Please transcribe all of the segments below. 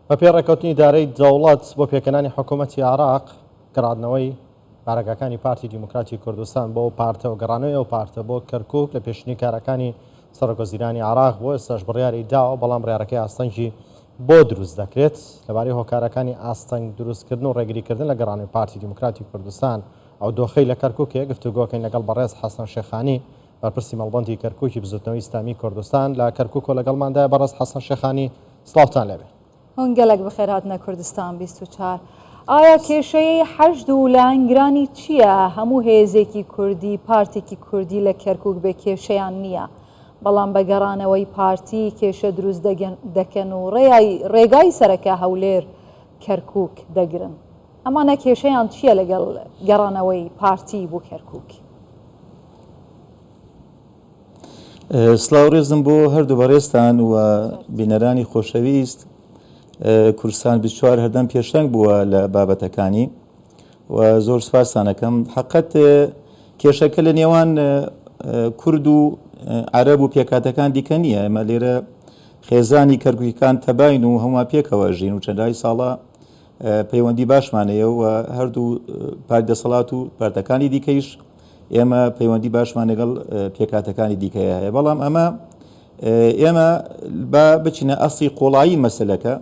بەپێی ڕێککەوتنی ئیدارەی دەوڵەت بۆ پێکهێنانی حکوومەتی عێراق، گەڕاندنەوەی بارەگاکانی پارتی دیموکراتی کوردستان بۆ ئەو پارتە و گەڕانەوەی ئەو پارتە بۆ کەرکووک لە پێشینەی کارەکانی سەرۆکوەزیرانی عێراق بۆ ئێستاش بڕیاری داوە، بەڵام بڕیارەکەی ئاستەنگی بۆ دروست دەکرێت. لەبارەی هۆکارەکانی ئاستەنگ دروستکردن و ڕێگریکردن لە گەڕانەوەی پارتی دیموکراتی کوردستان ئەو دۆخەی لە کەرکووک هەیە گفتوگۆکەین لەگەڵ بەڕێز حەسەن شێخانی بەرپرسی مەڵبەندی کەرکووکی بزوتنەوەی ئیسلامی کوردستان لە کەرکووکەوە لەگەڵماندایە. بەڕێز حەسەن شێخانی سڵاوتان لێبێ. هون گەلەک بەخێر هاتنە کوردستان 24. ئایا کێشەیەی حەشد و لایەنگرانی چییە؟ هەموو هێزێکی کوردی، پارتێکی کوردی لە کەرکوک بێ کێشەیان نییە، بەڵام بە گەڕانەوەی پارتی کێشە دروست دەکەن و ڕێگای سەرەکە هەولێر کەرکوک دەگرن. ئەمانە کێشەیان چییە لەگەڵ گەڕانەوەی پارتی بۆ کەرکوک؟ سڵاو ڕێزم بۆ هەردوو بەڕێزتان و بینەرانی خۆشەویست. کوردستان 24 هەردەم پێشەنگ بووە لە بابەتەکانی و زۆر سپاستانەکەم. حقەت کێشەکە لە نێوان کورد و عەرەب و پێکهاتەکان دیکە نییە. ئێمە لێرە خێزانی کەرکووکیەکان تەباین و هەمووان پێکەوە ژین و چەندای ساڵە پەیوەندی باشمان هەیە و هەردوو پارتی دەسەڵات و پارتەکانی دیکەیش ئێمە پەیوەندی باشمان لەگەڵ پێکهاتەکانی دیکەیە هەیە. بەڵام ئەمە ئێمە با بچینە ئەسڵی قوڵایی مەسلەکە.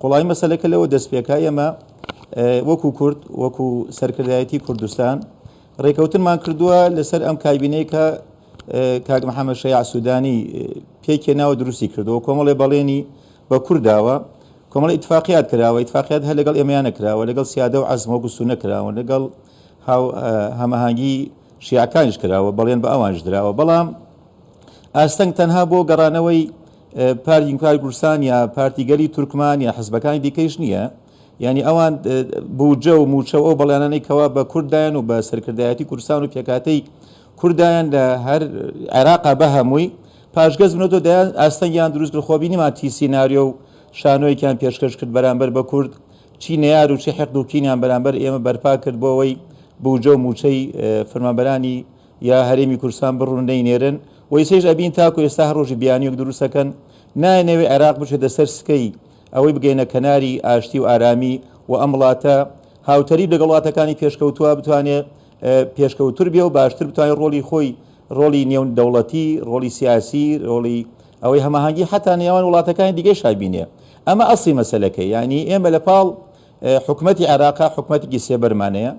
قوڵایی مەسلەکە لەوە دەست پێکا ئێمە وەکو کورد وەکو سەرکردایەتی کوردستان ڕێکەوتنمان کردووە لەسەر ئەم کابینەی کە کاک محەممەد شەیاع سوودانی پێکێناوە دروستی کردەوە کۆمەڵێ بەڵێنی بە کورد داوە کۆمەڵی ئیتفاقیات کراوە ئیتفاقیات هەر لەگەڵ ئێمەیان نەکراوە لەگەڵ سیادە و عەزم وەکو سوننە کراوە لەگەڵ هاو هەماهەنگی شیعەکانیش کراوە بەڵێن بە ئەوانیش دراوە بەڵام ئاستەنگ تەنها بۆ گەڕانەوەی پارتی دیموکراتی کوردستان یا پارتی گەلی تورکمان یا حزبەکانی دیکەیش نییە یعنی ئەوان بودجە و موچە و ئەو بەڵێنانەی کەوا بە کورددایان و بە سەرکردایەتی کوردستان و پێکهاتەی کوردایان لە هەر عێراقا بە هەمووی پاشگەز بنەوە دەیان ئاستەنگیان دروست کرد خۆ بینیمان چی سیناریۆ و شانۆیەکیان پێشکەش کرد بەرامبەر بە کورد چی نەیار و چی حقد و کینیان بەرامبەر ئێمە بەرپا کرد بۆ ئەوەی بوجە و موچەی فەرمانبەرانی یا هەرێمی کوردستان بڕن و نەینێرن و ئیسەیش ئەبین تاکو ئێستا هەر ڕۆژی بیانوویەک دروست ئەکەن نایانەوێ عێراق بچێتە سەر سکەی ئەوەی بگەینە کەناری ئاشتی و ئارامی و ئەم وڵاتە هاوتەریب لەگەڵ وڵاتەکانی پێشکەوتووە بتوانێ پێشکەوتر بێ و باشتر بتوانێت ڕۆڵی خۆی ڕۆڵی نێودەوڵەتی ڕۆڵی سیاسی ڕۆڵی ئەوەی هەماهەنگی حتا نێوان وڵاتەکانی دیکەی شابینێ ئەمە ئەسڵی مەسەلەکەی یعنی ئێمە لە پاڵ حکومەتی عێراقا حکومەتێکی سێبەرمانەیە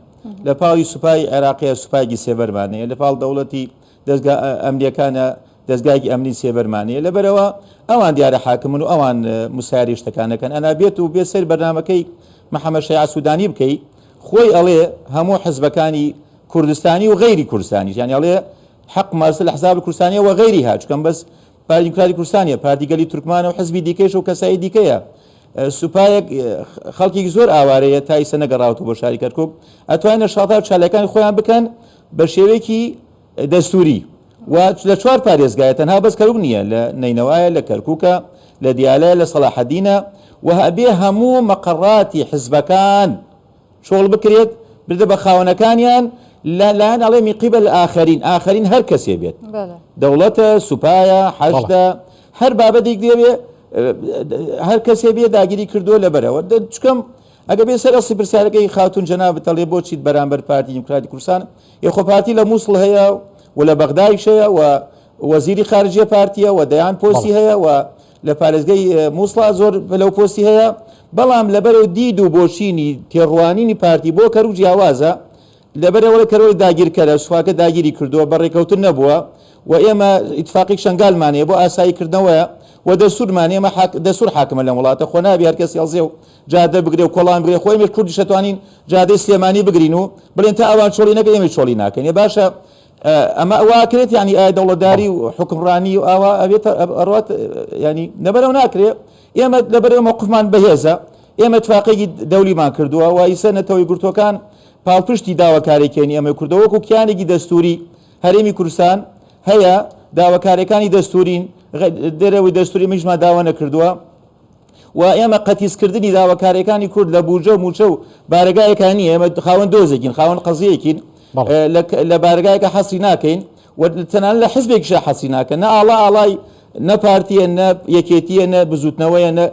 لە پاڵی سوپای عێراقیە سوپایەکی سێبەرمانەیە لە پاڵ دەوڵەتی دەزگا ئەمنیەکانە دەزگایەکی ئەمنی سێبەرمانەیە لەبەرەوە ئەوان دیارە حاکمن و ئەوان مساری شتەکانەکەن ئەنا بێت و بێ سەر بەرنامەکەی محەممەد شەیاع سوودانی بکەی خۆی ئەڵێ هەموو حزبەکانی کوردستانی و غەیری کوردستانیش یانی ئەڵێ حەق ماس الأحزاب الكردستانية وغيرها چکەم بەس پارتی دیموکراتی کوردستانیە پارتی گەلی تورکمانە و حزبی دیکەیش و کەسایی دیکەیە سوپایەک خەڵکێکی زۆر ئاوارەیە تا ئیسە نەگەڕاوەتەوە بۆ شاری کەرکک ئەتوانن نەشاطات و چالاکیەکانی خۆیان بکەن بە شێوەیەکی دەستوری و لە چوار پارێزگایە تەنها بەس کەرکک نییە لە نەینەوایە لە کەرکوکە لە دیالەیە لە سەڵاحەدینە و ئەبێ هەموو مەقەڕاتی حزبەکان چۆڵ بکرێت بردە بە خاوەنەکانیان لە لایەن ئەڵێ من قبل آخرین آخرین هەر کەسێ بێت دەوڵەتە سوپایە حەشدە هەر بابەتێک دێوێ هەر کەسێ بێ داگیری کردووە لەبەرەوە چکەم ئەگە بێ سەر ئەسڵی پرسیارەکەی خاتوون جەنابت ئەڵێ بۆ چیت بەرامبەر پارتی دیموکراتی کوردستان ئێ خۆ پارتی لە مووسڵ هەیە و لە بەغدایش هەیە و وەزیری خارجیە پارتیە و دەیان پۆستی هەیە و لە پارێزگەی مووسڵا زۆر پلە و پۆستی هەیە بەڵام لەبەرەوە دید و بۆچینی تێڕوانینی پارتی بۆ کەرکوک جیاوازە لەبەرئەوەی کەرۆی داگیرکەرە، سوپاکە داگیری کردووە، بە ڕێکەوتن نەبووە و ئێمە ئیتفاقی شەنگالمان هەیە بۆ ئاسایی کردنەوەیە و دەستوورمان هەیە، ئێمە دەستوور حاکمە لەم وڵاتە، خۆ نابێ هەر کەس هەڵزێ و جادە بگرێ و کۆڵان بگرێ، خۆ ئێمەش کوردیش ئەتوانین جادەی سلێمانی بگرین و بڵێن تا ئەوان چۆڵی نەکەن ئێمەش چۆڵی ناکەین. ئێ باشە ئەمە وا ئەکرێت یانی ئایا دەوڵەتداری و حوکمڕانی و ئاوا ئەبێت ئەڕوات یانی لەبەرئەوە ناکرێ ئێمە لەبەرئەوە مەوقفمان بەهێزە ئێمە ئیتفاقێکی دەولیمان کردووە و ئیسە نەتەوە یەکگرتووەکان پاڵپشتی داواکارێکیانی ئێمەی کوردە وەکو کیانێکی دەستوری هەرێمی کوردستان هەیە داواکاریەکانی دەستورین دەرەوەی دەستوری ئێمەیشمان داوا نەکردووە و ئێمە قەتیسکردنی داواکاریەکانی کورد لە بوجە و موچە و بارەگایەکان نییە ئێمە خاوەن دۆزێکین خاوەن قەزیەکین لە بارەگایەکە حەسی ناکەین و تەنانەت لە حزبێکیشا حەسی ناکەن نە ئاڵا ئاڵای. نە پارتیە نە یەکێتیە نە بزوتنەوەیە نە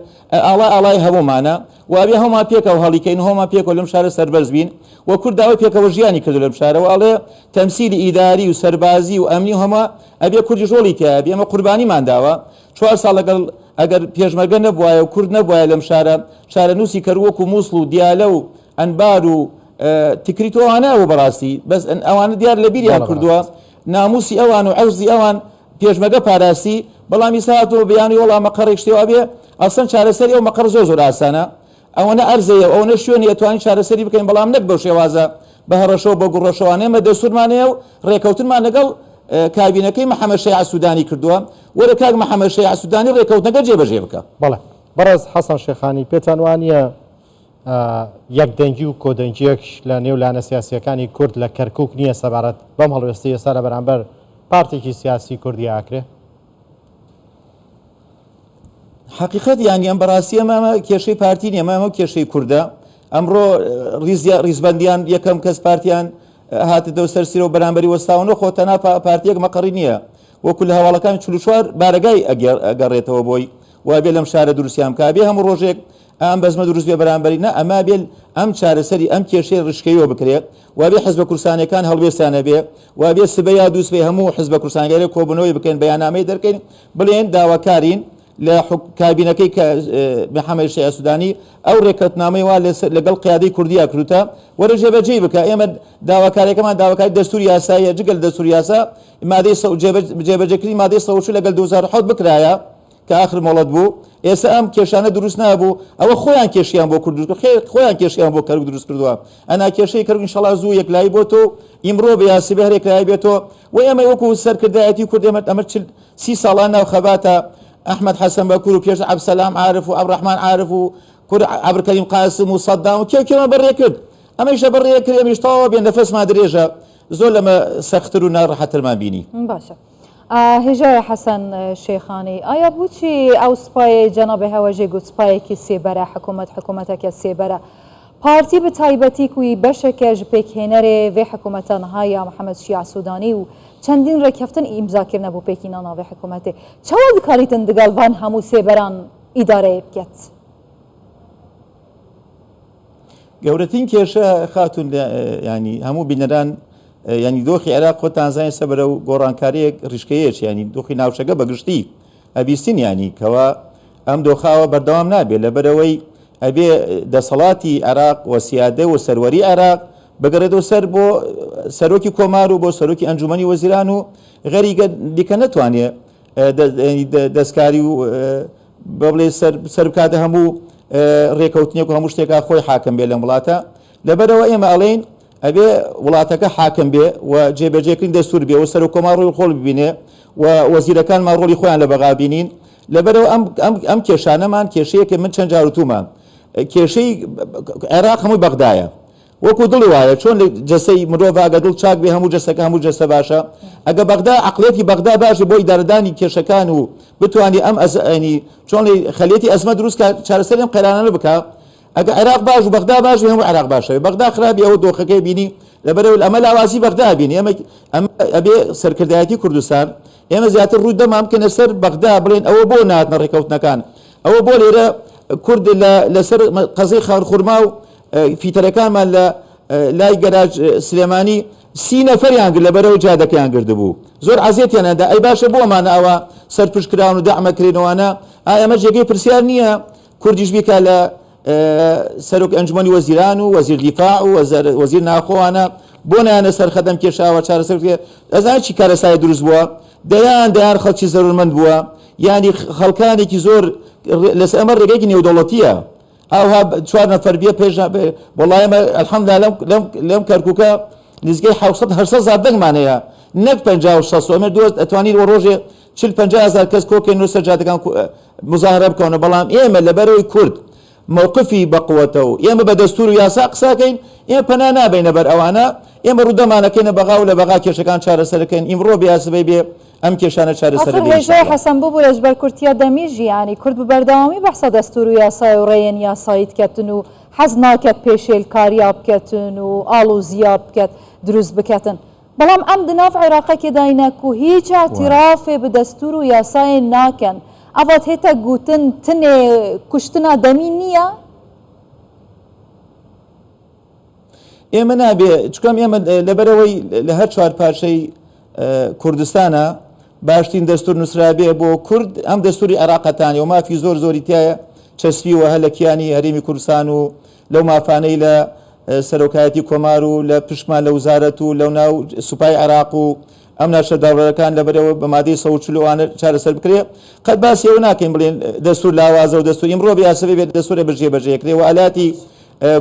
ئاڵا ئاڵای هەموومانە و ئەبێ هەموومان پێکەوە هەڵیکەین و هەموومان پێکەوە لەم شارە سەربەرز بین و کورد داوای پێکەوە ژیانی کردو لەم شارە و ئەڵێ تەمسیلی ئیداری و سەربازی و ئەمنی و هەموو ئەبێ کوردیش ڕۆڵی تیایا بێ ئێمە قوربانیمان داوە چوار ساڵ لەگەڵ ئەگەر پێشمەرگە نەبوایە و کورد نەبوایە لەم شارە چارەنووسی کەرکوک وەکو موسڵ و دیالە و ئەنبار و تکریت و ئەوانە ئەبوو بەڕاستی بەس ئەوانە دیار لەبیریان کردووە ناموسی ئەوان و عەرزی ئەوان پێشمەرگە پاراستی بەڵام ئیستا هاتووە بیانوی وەڵا مەقەڕێک شتێ وابێ ئەسڵەن چارەسەری ئەو مەقەڕ زۆر زۆر ئاسانە ئەوەنە ئەرزەیە و ئەوەنە شوێنی ئەتوانین چارەسەری بکەین بەڵام نەک بەو شێوازە بە هەڕەشە و بە گوڕەشەوانە ئێمە دەستورمان هەیە و ڕێکەوتنمان لەگەڵ کابینەکەی محەمەد شەیاع سودانی کردووە وەرە کاک محەمەد شەیاع سودانی ڕێکەوتنەکە جێبەجێ بکە. بەڵێ بەڕێز حەسەن شێخانی پێتان وانییە یەکدەنگی و کۆدەنگییەک لە نێو لایەنە سیاسییەکانی کورد لە کەرکووک نییە سەبارەت بەم هەڵوێستەی ئێستا لە بەرامبەر پارتێکی سیاسی کوردی ئاکرێ؟ حەقیقەت یانی ئەم بەڕاستی ئەمە ئەمە کێشەی پارتی نییە ئەمە ئەمە کێشەی کوردە ئەمڕۆ ڕیزیا ڕیزبەندیان یەکەم کەس پارتیان هاتە دەو سەر سیرە و بەرامبەری وەستاونەوە خۆ تەنها پارتیەک مەقەڕی نییە وەکو لە هەواڵەکان 44 بارەگای ئەگەڕێتەوە بۆی وابێ لەم شارە دروستیان بکە بێ هەموو ڕۆژێک ئەم بەزمە دروست بێ بەرامبەری نا ئەمە بێ ئەم چارەسەری ئەم کێشەی ڕیشکەیەوە بکرێ وابێ حزبە کوردستانیەکان هەڵوێستیان هەبێ وابێ سبەی یا دووسبەی هەموو حزبە کوردستانیەکان کۆبوونەوەی بکەین بەیاننامەی دەرکەین بڵێن داواکارین لە کابینەکەی کە محەممەد شیعە سودانی ئەو ڕێککەوتنامەی وا لەگەڵ قیادەی کوردیا کردوتە وەرە جێبەجێی بکە ئێمە داواکاریەکەمان داواکاری دەستور یاساییە جگە لە دەستور یاسا مادەی جێبەجێکردنی مادەی 140 لەگەڵ 2007 بکرایە کە ئاخر مۆڵەت بوو ئێستا ئەم کێشانە دروست نابوو ئەوە خۆیان کێشیان بۆ کورد دروست کرد خۆیان کێشیان بۆ کەرکوک دروست کردووە ئەنا کێشەی کەرکوک ئینشەڵا زوو یەکلایی بۆتۆ ئیمڕۆ بێ یا سبێ هەر یەکلایی بێتۆ و ئێمە وەکو سەرکردایەتی کورد ئێمە ئەمە 40 سی ساڵان ناو خەباتە ئەحمەد حەسەن بەکور و پێش عەبدسەلام عارف و عەبدڕەحمان عارف و کور عەبدکەریم قاسم و سەدام و کێ و کێمان بەڕێ کرد ئەمەیشە بەڕێ کرد ئێمەیش تەواو بێ نەفەسمان درێژە زۆر لەمە سەختتر و ناڕەحەترمان بینی. باشە هێژایە حەسەن شێخانی ئایا بوچی ئەو سپایەی جەنابێ هەوەژێ گوت سپایەکی سێبەرە حکوومەت حکوومەتەکە سێبەرە پارتی بە تایبەتی کوی بەشەکە ژ پێکهێنەرێ ڤێ حکوومەتە نها یا محەمەد شیاع سودانی و چەندین ڕێککەفتن ئیمزا کرنە بۆ پێکینانا ڤێ حکوومەتێ چەوا دکاریتن دگەڵ ڤان هەموو سێبەران ئیدارەیێ بکەت؟ گەورەترین کێشە خاتون ینی هەموو بینەران ینی دۆخی عێراق خۆتان زانین سەبرە و گۆڕانکاریەک ڕیشکەیەک ینی دۆخی ناوچەکە بەگشتی ئەبیستین ینی کەوا ئەم دۆخاوە بەردەوام نابێت لەبەرەوەی ئەبێ دەسەڵاتی عێراق و سیادە و سەروەری عێراق بگەڕێتەوە سەر بۆ سەرۆکی کۆمار و بۆ سەرۆکی ئەنجومەنی وەزیران و غەریگە دیکە نەتوانێت دەستکاری و بڵێ سەر بکاتە هەموو ڕێکەوتنێک و هەموو شتێکا خۆی حاکم بێ لەم وڵاتە لەبەرەوە ئێمە ئەڵێین ئەبێ وڵاتەکە حاکم بێ و جێبەجێکردنی دەستور بێ و سەرۆک کۆمار ڕۆڵی خۆڵ ببینێ و وەزیرەکانمان ڕۆڵی خۆیان لە بەغا بینین لەبەرەوە ئەم ئەم ئەم کێشانەمان کێشەیەکە من چەند جار وتومە کێشەی عێراق هەمووی بەغدایە وەکو دڵی وایە چۆن لە جەسەی مرۆڤ ئەگە دڵ چاک بێ هەموو جەسەکە هەموو جەستە باشە ئەگە بەغدا عەقڵیەتی بەغدا باش بێ بۆ ئیدارەدانی کێشەکان و بتوانێ ئەم ئەز ینی چۆن ڵێی خەلێتی ئەزمە دروست کا چارەسەری ئەم قەیرانانە بکا ئەگە عێراق باش و بەغدا باش بێ هەموو عێراق باشە بێ بەغدا خراپ بێ ئەوە دۆخەکەی بینی لەبەرئەوەی ئەمە لاوازی بەغدا بینی ئێمە ئەمە ئەبێ سەرکردایەتی کوردستان ئێمە زیاتر ڕوو دەمان بکەینە سەر بەغدا بڵێن ئەوە بۆ نهاتنە ڕێکەوتنەکان ئەوە بۆ لێرە کورد لە لەسەر قەزەی خانخورما و فیتەرەکانمان لە لای گەراج سلێمانی سی نەفەریان گرت لەبەرەوەی جادەکەیان گردبوو زۆر عەزێتیان ئەدا ئەی باشە بۆ ئەمانە ئەوە سەرپشک کراون و دەعمە کرێنەوانە ئایا ئەمە جێگەی پرسیار نییە کوردیش بیکا لە سەرۆک ئەنجومەنی وەزیران و وەزیر دیفاع و وەزیر ناخۆوانە بۆ نایانە سەر خەدەم کێشاوە چارەسەر بکرێت ئەزانێت چی کارەسای دروست بووە دەیان دەیان خەڵکی زەرورمەند بووە یانی خەڵکانێکی زۆر لەسەر ئەمە ڕێگەیەکی نێودەوڵەتیە ئاوها چوار نەفەر بیە پێش وەڵا ئێمە الحمدلله لەم لەم لەم کەرکوکە نزیکەی 700 800 هەزار دەنگمان هەیە نەک 50 و 60 ئێمە دووە ئەتوانین وە ڕۆژێ 40 50 هەزار کەس کۆکەین و سەر جادەکان مزاهرە بکەونە بەڵام ئێمە لەبەرەوەی کورد موقفی بەقوەتە و ئێمە بە دەستور و یاسا قساکەین ئێمە پەنا نابەینە بەر ئەوانە ئێمە ڕوودەمانەکەینە بەغا و لە بەغا کێشەکان چارەسەرەکەین ئیمڕۆ بێ یا سبەی بێ ئەم کێشانە چارەسەر ئاخر ئەبێ ان شاء هێژای اللە. حەسەن ببورە ژبەر کورتیە دەمی ژیانی کورد بە بەردەوامی بەحسە دەستور و یاسای و ڕێیەن یاسایی دکەتن و حەز ناکەت پێشێل کاریا بکەتن و ئاڵوزیا بکەت دروست بکەتن. بەڵام ئەم دناڤ عێراقەکێ داینە کو هیچ ئیعتیرافێ بە دەستور و یاسایێ ناکەن. ئەڤا تێتە گوتن تنێ کوشتنا دەمی نییە؟ ئێمە نابێ چکەم ئێمە لەبەرەوەی لە هەر چوار پارچەی کوردستانە باشترین دەستور نووسرابێ بۆ کورد ئەم دەستوری عێراقەتانی و مافی زۆر زۆری تایە چەسپیوە هەر لە کیانی هەرێمی کوردستان و لەو مافانەی لە سەرۆکایەتی کۆمار و لە پشکمان لە وزارەت و لەو ناو سوپای عێراق و ئەم ناوچە داڕەکان لەبەرەوە بە مادەی 140 ئەوانە چارەسەر بکرێ. قەت باسی ئەوە ناکەین بڵێن دەستور لاوازە و دەستور ئیمڕۆ بێ یاسەبێ بێت دەستورە بەجێ بەجێ کرێ و ئالاتی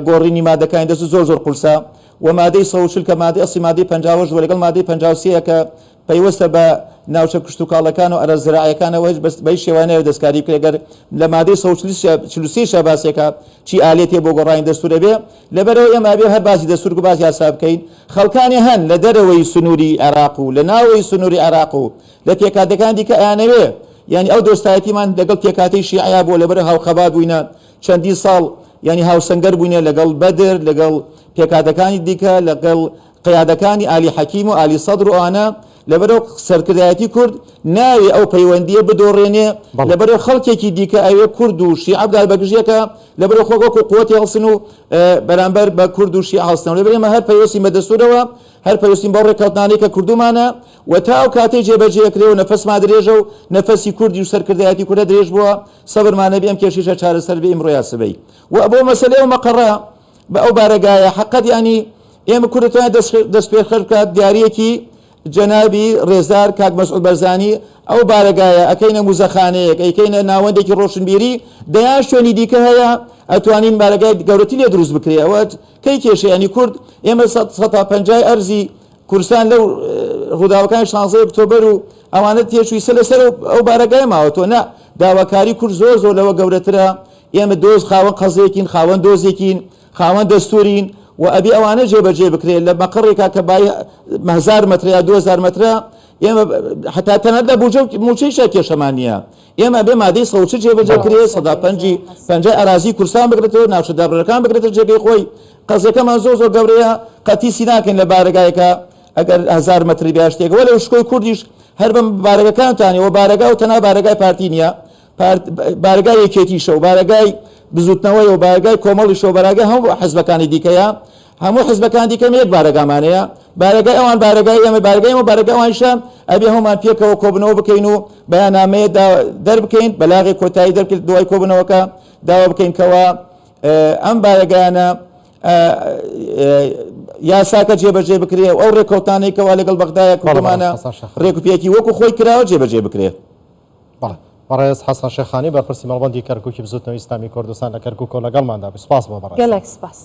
گۆڕینی مادەکانی دەستور زۆر زۆر قورسە و مادەی 140 کە مادەی ئەسڵی مادەی 58 و لەگەڵ مادەی 53 کە پەیوەستە بە ناوچە کشتوکاڵەکان و ئەرە زراعیەکانەوە هیچ بە هیچ شێوەیە نایەوێت دەستکاری بکرێت گەر لە مادەی 143 شا باسێکە چی ئالێتێ بۆ گۆڕانی دەستور ئەبێ لەبەرئەوە ئێمە ئەبێ هەر باسی دەستور و باسی یاسا بکەین خەڵکانێ هەن لە دەرەوەی سنووری عێراق و لە ناوەوەی سنووری عێراق و لە پێکهاتەکانی دیکە ئەیانەوێ یانی ئەو دۆستایەتیمان لەگەڵ پێکهاتەی شیعەیا بووە لەبەر هاوخەبات بووینە چەندین ساڵ یانی هاوسەنگەر بووینە لەگەڵ بەدر لەگەڵ پێکهاتەکانی دیکە لەگەڵ قیادەکانی ئالی حەکیم و ئالی سەدر و ئەوانە، لەبەرئەو سەرکردایەتی کورد ناوێ ئەو پەیوەندییە بدۆڕێنێ، لەبەرئەو خەڵکێکی دیکە ئەوێ کورد و شیعە بدات بە گژیەکا، لەبەرئەو خۆ وەکو قوەتی هەڵسن و بەرامبەر بە کورد و شیعە هەڵسنەوە. لەبەر ئێمە هەر پەیوەستین بە دەستورەوە، هەر پەیوەستین بەو ڕێککەوتنانەی کە کردوومانە و تا ئەو کاتەی جێبەجێ ئەکرێ و نەفەسمان درێژە و نەفەسی کوردی و سەرکردایەتی کوردە درێژ بووە، سەبرمان نەبێ ئەم کێشەیشە چارەسەر بێ ئیمڕۆ یا سبەی. و بۆ مەسەلەی ئەو مەقەڕە، بە ئەو بارەگایە حەقەت یانی ئێمە کورد دەتوانێت دەست پێخەر بکات دیاریەکی جەنابی ڕێزدار کاک مەسعود بەرزانی ئەو بارەگایە ئەکەینە موزەخانەیەک ئەیکەینە ناوەندێکی ڕۆشنبیری دەیان شوێنی دیکە هەیە ئەتوانین بارەگای گەورەتی لێ دروست بکرێ ئەوە کەی کێشە ینی کورد ئێمە 150 ئەرزی کوردستان لەو ڕووداوەکانی 16 ئۆکتۆبەر و ئەوانە تێچووی سە لەسەر ئەو بارەگای ماوەتەوە نا داواکاری کورد زۆر زۆر لەوە گەورەترە ئێمە دۆز خاوەن قەزێکین، خاوەن دۆزێکین، خاوەن دەستوورین و ئەبێ ئەوانە جێبەجێ بکرێت لە مەقەڕێکا کە بای هەزار مەترە یا 2000 مەترە ئێمە حتا تەنانەت لە بودجە و مووچەیشا کێشەمان نییە. ئێمە ئەبێ مادەی 140 جێبەجێ بکرێت، سەدا پەنجی پەنجای ئەرازیی کوردستان بگرێتەوە، ناوچە دابڕەکان بگرێتە جێگەی خۆی. قەزیەکەمان زۆر زۆر گەورەیە، قەتیسی ناکەین لە بارەگایەکا ئەگەر هەزار مەتری بێ یا شتێک. وەلێ شکۆی کوردیش هەر بەم بارەگەکانتانەوە، بارەگا و تەنها بارەگای پارتی نییە، بارەگای یەکێتیشە و بارەگای بزوتنەوەیە و بارەگای کۆمەڵیشە و بارەگای هەموو حزبەکانی دیکەیە، هەموو حزبەکان دیکەم یەک بارەگامان هەیە، بارەگای ئەوان بارەگای ئێمە، بارەگای ئێمە بارەگای ئەوانیشە، ئەبێ هەموومان پێکەوە کۆبنەوە بکەین و بەیاننامەیە دەربکەین، بەلاغی کۆتایی دەرکرد دوای کۆبنەوەکە داوا بکەین کەوا ئەم بارەگایانە یاساکە جێبەجێ بکرێ و ئەو ڕێککەوتانەی کەوا لەگەڵ بەغدایە کردومانە ڕێکوپێکی وەکو خۆی کراوە جێبەجێ بکرێ. بەڵێ بەڕێز حەسەن شێخانی بەرپرسی مەڵبەندی کەرکوکی بزوتنەوەی ئیسلامی کوردستان لە کەرکوکەوە لەگەڵماندا بووی سپاس بۆ بەڕێزت. گەلەک سپاس.